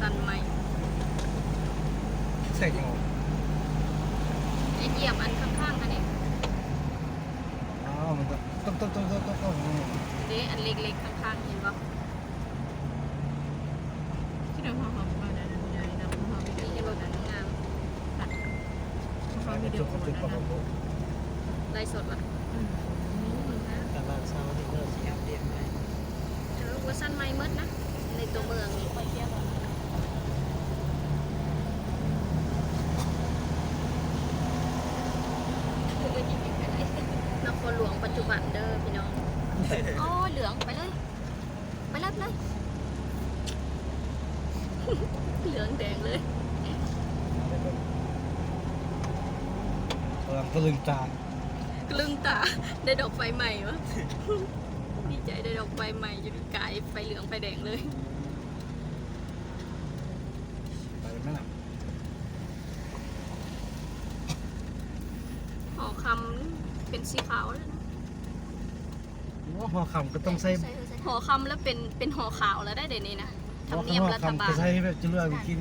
ຕັນໄມ້ ໃສ່ໝໍ້ ໄອ້ຫຽບອັນຂ້າງໆຫັ້ນເດ້. ອ້າວ ມັນກໍຕົກໆໆໆໆ ເດ້ ອັນເລັກໆຂ້າງໆ ເຫັນບໍ່? ທີ່ເຮົາເຮົາບໍ່ໄດ້ນັ້ນໃຫຍ່ນຳ ເຮົາວິດີໂອນັ້ນງາມ ເຮົາວິດີໂອນັ້ນນະ ໄລຟ໌ສົດວະ? ອືມ ຕະຫຼາດເຊົ້າທີ່ເພິ່ນຊິອັບເດດໃໝ່ ເອີ ເວີຊັນໃໝ່ໝົດນະ ໃນຕົວເມືອງນີ້. ນະຄອນຫຼວງປັດຈຸບັນເດີພີ່ນ້ອງ. ໂອ້ ເຫຼືອງ ໄປເລີຍ ໄປເລີຍ ໄປເລີຍ ເຫຼືອງແດງເລີຍ ກຳລັງຕະລຶງຕາ ກະລຶງຕາ ໄດ້ດອກໄຟໃໝ່ວະ ດີໃຈໄດ້ດອກໄຟໃໝ່ ຢູ່ກາຍໄຟເຫຼືອງໄຟແດງເລີຍ. ໄປແມ່ນະ ຫໍຄຳເປັນສີຂາວແລ້ວນະ. ໂອ້ ຫໍຄຳກໍຕ້ອງໃສ່ ຫໍຄຳແລ້ວເປັນ ເປັນຫໍຂາວແລ້ວໄດ໋ ດຽວນີ້ນະ ທຳນຽມລັດຖະບານ ກໍໃສ່ແບບຈະເລືອກກິນ